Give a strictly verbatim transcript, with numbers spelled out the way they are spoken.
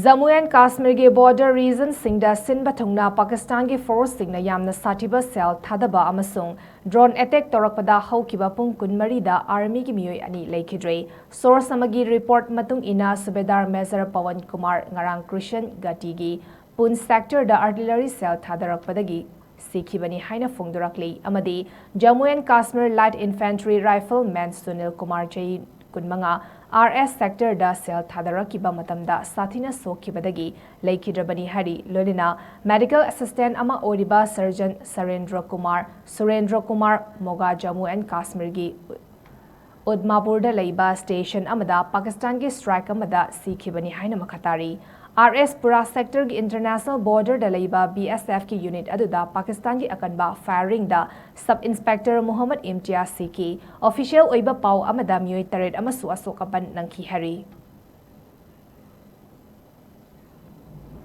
Jammu and ꯀꯥꯁꯃꯤꯔꯒꯤ border ꯔꯤꯖꯟꯁꯤꯡꯗ ꯁꯤꯟꯕ ꯊꯨꯡꯅ ꯄꯥꯀꯤꯁꯇꯥꯟꯒꯤ ꯐꯣꯔꯁꯁꯤꯡꯅ ꯌꯥꯝꯅ ꯁꯥꯊꯤꯕ ꯁꯦꯜ ꯊꯥꯗꯕ ꯑꯃꯁꯨꯡ ꯗ꯭ꯔꯣꯟ ꯑꯦꯇꯦꯛ ꯇꯧꯔꯛꯄꯗ ꯍꯧꯈꯤꯕ ꯄꯨꯡ ꯀꯨꯟꯃꯔꯤꯗ ꯑꯥꯔꯃꯤꯒꯤ ꯃꯤꯑꯣꯏ ꯑꯅꯤ ꯂꯩꯈꯤꯗ꯭ꯔꯦ꯫ ꯁꯣꯔꯁ ꯑꯃꯒꯤ ꯔꯤꯄꯣꯔꯠ ꯃꯇꯨꯡ ꯏꯟꯅ, ꯁꯨꯕꯦꯗꯥꯔ ꯃꯦꯖꯔ ꯄꯋꯟ ꯀꯨꯃꯥꯔ ꯉꯔꯥꯡ ꯀ꯭ꯔꯤꯁꯟ ꯘꯥꯇꯤꯒꯤ ꯄꯨꯟ ꯁꯦꯛꯇꯔꯗ ꯑꯥꯔꯇꯤꯂꯔꯤ ꯁꯦꯜ ꯊꯥꯗꯔꯛꯄꯗꯒꯤ ꯁꯤꯈꯤꯕꯅꯤ ꯍꯥꯏꯅ ꯐꯣꯡꯗꯣꯔꯛꯂꯤ ꯑꯃꯗꯤ Jammu and Kashmir light infantry rifleman Sunil Kumar, ꯆꯍꯤ ꯀꯨꯟꯃꯉꯥ, ꯑꯥꯔ ꯑꯦꯁ ꯁꯦꯛꯇꯔꯗ ꯁꯦꯜ ꯊꯥꯗꯔꯛꯈꯤꯕ ꯃꯇꯝꯗ ꯁꯥꯊꯤꯅ ꯁꯣꯛꯈꯤꯕꯗꯒꯤ ꯂꯩꯈꯤꯗ꯭ꯔꯕꯅꯤ ꯍꯥꯏꯔꯤ꯫ ꯂꯣꯏꯅꯅ ꯃꯦꯗꯤꯀꯦꯜ ꯑꯦꯁꯤꯁꯇꯦꯟ ꯑꯃ ꯑꯣꯏꯔꯤꯕ ꯁꯔꯖꯟ ꯁꯔꯦꯟꯗ꯭ꯔ ꯀꯨꯃꯥꯔ, ꯁꯨꯔꯦꯟꯗ꯭ꯔ ꯀꯨꯃꯥꯔ ꯃꯣꯒꯥ, ꯖꯝꯃꯨ ꯑꯦꯟ ꯀꯥꯁꯃꯤꯔꯒꯤ ꯎꯗꯃꯥꯄꯨꯔꯗ ꯂꯩꯕ ꯁ꯭ꯇꯦꯁꯟ ꯑꯃꯗ ꯄꯥꯀꯤꯁꯇꯥꯟꯒꯤ ꯁ꯭ꯇ꯭ꯔꯥꯏꯛ ꯑꯃꯗ ꯁꯤꯈꯤꯕꯅꯤ ꯍꯥꯏꯅ ꯃꯈꯥ ꯇꯥꯔꯤ꯫ ꯑꯥꯔ ꯑꯦꯁ ꯄꯨꯔꯥ ꯁꯦꯛꯇꯔꯒꯤ ꯏꯟꯇꯔꯅꯦꯁꯅꯦꯜ ꯕꯣꯔꯗꯔꯗ ꯂꯩꯕ ꯕꯤ ꯑꯦꯁ ꯑꯦꯐꯀꯤ ꯌꯨꯅꯤꯠ ꯑꯗꯨꯗ ꯄꯥꯀꯤꯁꯇꯥꯟꯒꯤ ꯑꯀꯟꯕ ꯐꯥꯌꯔꯤꯡꯗ ꯁꯕ ꯏꯟꯁꯄꯦꯛꯇꯔ ꯃꯨꯍꯝꯃꯗ ꯏꯝꯇꯤꯌꯥꯖ ꯁꯤꯈꯤ꯫ ꯑꯣꯐꯤꯁꯤꯌꯦꯜ ꯑꯣꯏꯕ ꯄꯥꯎ ꯑꯃꯗ ꯃꯤꯑꯣꯏ ꯇꯔꯦꯠ ꯑꯃꯁꯨ ꯑꯁꯣꯛ ꯑꯄꯟ ꯅꯪꯈꯤ ꯍꯥꯏꯔꯤ꯫